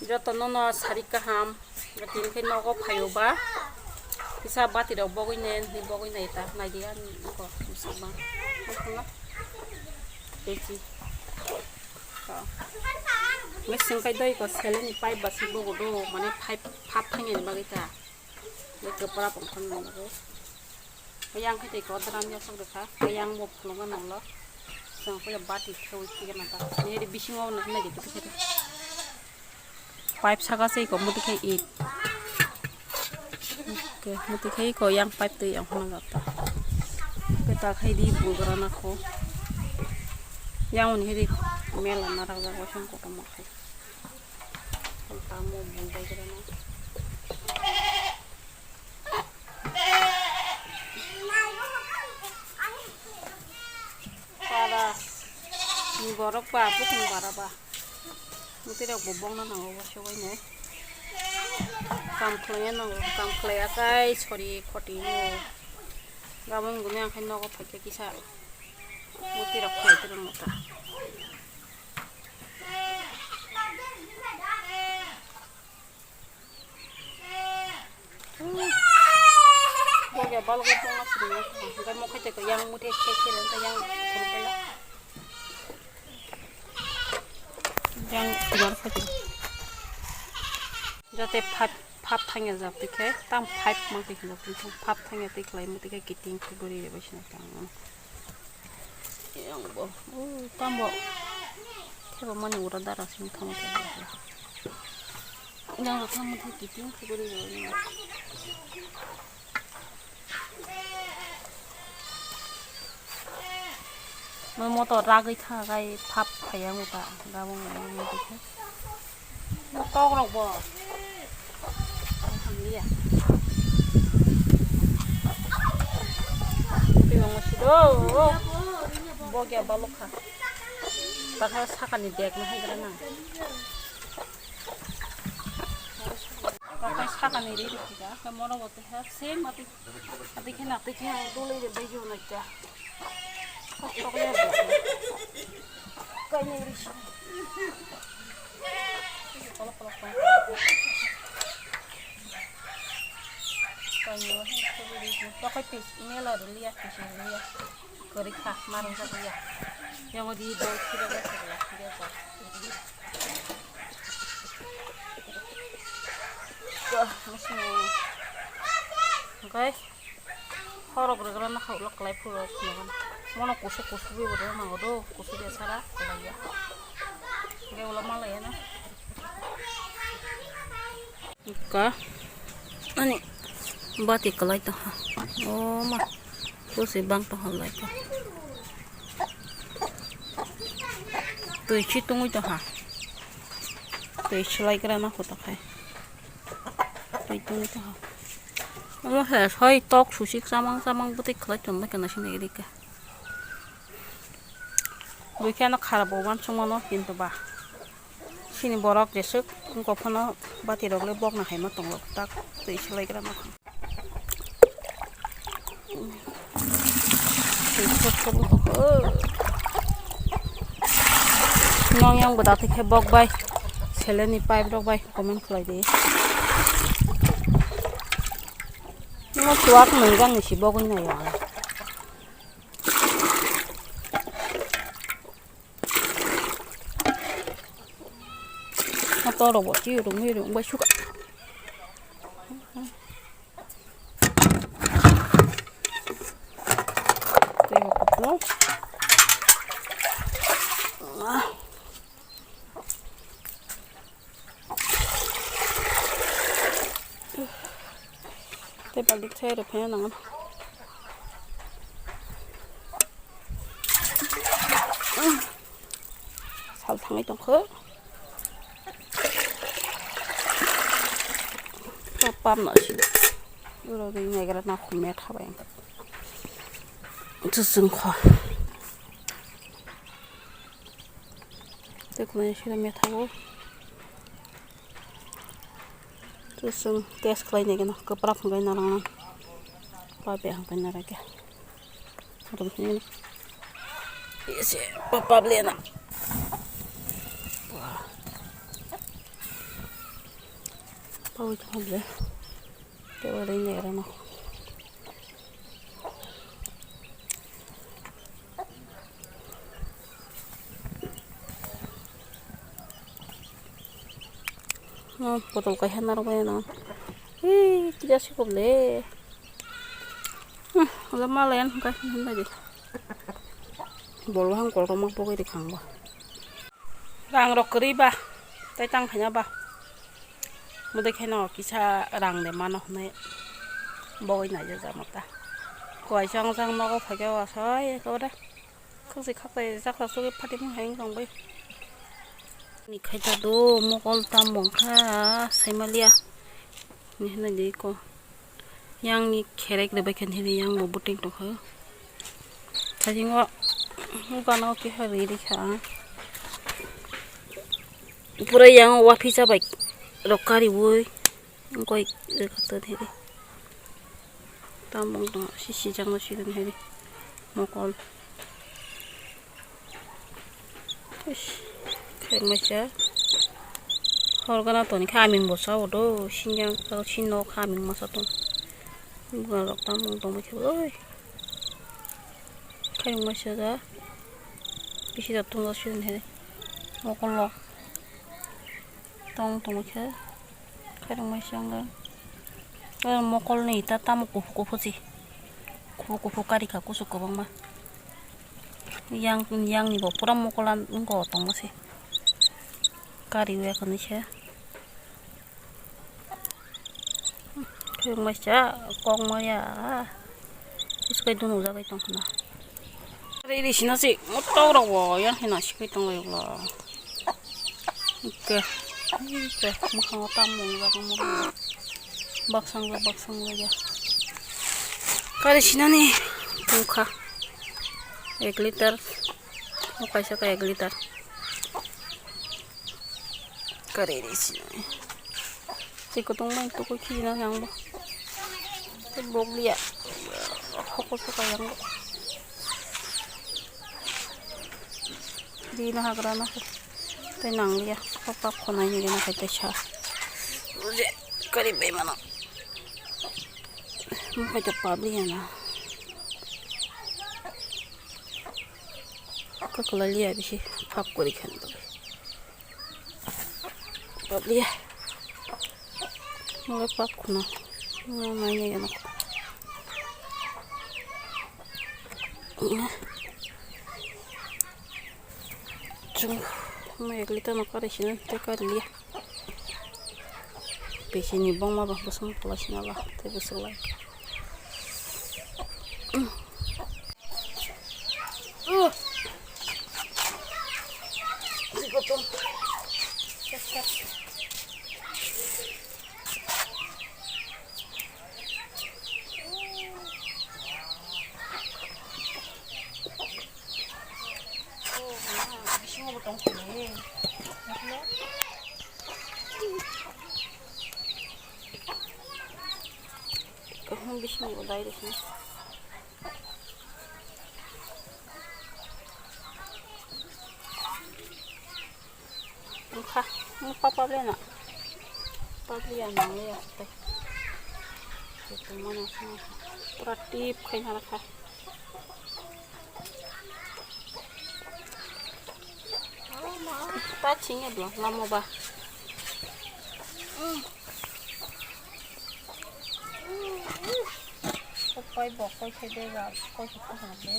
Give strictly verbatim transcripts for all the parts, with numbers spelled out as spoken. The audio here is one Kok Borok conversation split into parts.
Joto no no sari kaham, tini khe nogo phaio ba, kisa bati rok bogwi ne, ni bogwi nai ta, nai di ani ko, musuk ma. Tei chi. Mising kai doi ko seleni pipe ba si bogo do, mane pipe phap thangya ni bagwi ta. Ni kwpra pong khan nang nang. Yang khe tei ko dram ya sok dekha. Yang bo phulung nang lo. Sang ko ya bati khe wi khe na ta. Ni ri bising o na na di tu khe. Pipe saka sei ko muti khe it. Ke muti khe ko yang pipe tei yang hona ta. Ke ta khai di bu gra na ko. Yang ni di mela na ra ga ko sang ko ta mo khai. Tamo bundai kira na. Para ni borok ba, bukung bara ba. Muti rok bo bongna nango, bo se wainai. Kam khlaiya nango, kam khlaiya kai sori khoti no. Gabang guni ang khai nogo phaikhe kisa. Muti rok khlai tiro nota. Boge balok tongma sini, hingke mokhe tei yang muthe khe khe yang khulum kaya. Yang khulum kaya. Jate phap, phap thangya jate khe, tam phap mang khe khulum khe, phap thangya tei khlai muthe khe kiting khe guri reba sini tang. Yang bo, uh, tam bo. Khe bo mani ura dara sini thangma khe. Yang rok thang muthe kiting khuguri rw. Moi motor ragwi tha gai phap phai ang ta gabung gabung dikhe. Tok rok bo. Ang thang liya. Twi mangma sudo. Bo kya balok kha. Bakha sakani bag no hai gra nang. Bakha sakani ri ri kha. Khe moro bo te ha same ati. Ati khe na ati khe dole de bai jo na kya. Tok tok le. Kai ne ri shi. Kolok kolok kolok. Kai ne wa hin ko ri. Tok kai pis email ar liya pis liya. Kwrwi kha, marwk jak ya. Yang di dol khira ga khira ga khira ga. Ka, masih. Oke. Horok regra na khau lok lai phuro khuna. Mono kusu kusu bi bro na do, kusu be sara lai ya. Ge ulo malai na. Ka ani bati kwlai tongkha. O ma, kusi bang tongkha lai ka. Twi si tungwi tongkha. Twi swlaigra ma kho tongkhai. Twi tungwi tongkha. Omo khe soi tok susi chamang chamang bwtwi kwlai tongma khe naising nai rika. Bui khe ano khara bo uansukmano kintu ba. Chini borok jeswk wngkok phano bati rok le bokna hai ma tongo tak twi swlaigra ma. Nong yang bwda thik khe bok bai seleni pipe rok bai comment khlai di. Nimo chuak nung jang ni si bogwi nai ya. Motor rok bo twi rwngwi rwngbai suka. Tei bo kupulung. Tei baltik thai rw phai nango. Sal thangwi tongkho. Pap pap no si. Uro ri naigra na khum me thabai ang. Chusung kho. Tei khum me sira me thago. Chusung test khlai nai gana kwprak hwnkhai narang nang. Pabe hwnkhai narang khe. Ese papable na. Pawi tong le. Te wale ne rano. No, potol kaisa narok bai no. Hei, kisa sikop le. Hmm, ola malayan hwnkha hwnbai di. Bol bahang kolrok ma pogwi rikha ang bo. Rang rok kwrwi ba, tei tang khaina ba. Mudai khaino kisa rang de mano hwnwi bogwi naijak jak mata. Kuai chang chang nogo phaikhe wasai ekebare. Khakchai khakchai jakha sugwi phatimung hai wng tong bai. Ni khaita do mokol tam wngkha saimaliya. Ni hwnwi di ko. Yang ni kherek rwbai khe nini yang bo buting tongkha. Thajingo gana o kisa ri rikha. Pura yang o waphisa bai rok kariui. Goi rwkha to nini. Tamung tong si sijakno sidon hai di. Mokol. Ish, khaimasa. Hor gana toni khaming bo sa odo, sinjang ka sin no khaming masa tong. Buga rok tamung tong khe oi. Khaimasa da. Bisi da tong da sidon hai. Mokol lo. Tong tong khe. Khairok mai siyang le. Eh, mokol ni ita tamo kuphur kuphur si. Kuphur kuphur kari kha kuchuk kwbangma. Yang, yang ni bo pura mokol an wngkha o tongma se. Kari o ya kani se. Khairok mai sa kok ma ya. Bwswk kai dunu jagai tong khna. Riri sina si moto rok bo yang hina sikai tong lai ulo. Oke. Oke. Mwkhang o tam mung jaga mung. Baksang jak baksang jak ya. Kari sinani tongkha. Ek liter. O kaisa ka ek liter. Kari riri sinani. Tei kwtwng bai tukui khijina yang bo. Tei bok liya. Hoko soka yang bo. Di na hagra na. Tei nang liya. Papa khonai ni na kai tei sa. Uje kari bai mano. Mo kai to pabli ya na. Kakla liya bisi pap kori khan to. Pabli ya. Mo pak khuna. Mo mai ne na. Chung, mo ek liter no kari sina te kari liya. Bisi ni bongma ba bwswng pula sina ba te bwswk lai. Kaham bisingo dai rwsini. Wngkha, wngkha pabli na. Pabli ya nang ya tei. Tongmani wngkha. Pura tip khai na rakha. Ta chini bla lamo ba. Koi bo koi khai de ga koi khai khai de.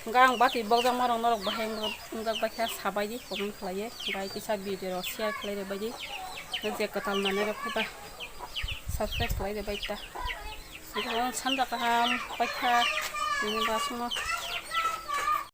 Hwnkhe ang bati bokjakma rok norok bahai wngjak bai kha sabai di comment khlaiwi, bai kisa video rok share khlai rwbai di, je kwtal manwi rok phaiba subscribe khlai rwbai ta. Hwnkhe sanja kaham paikha tini basongo.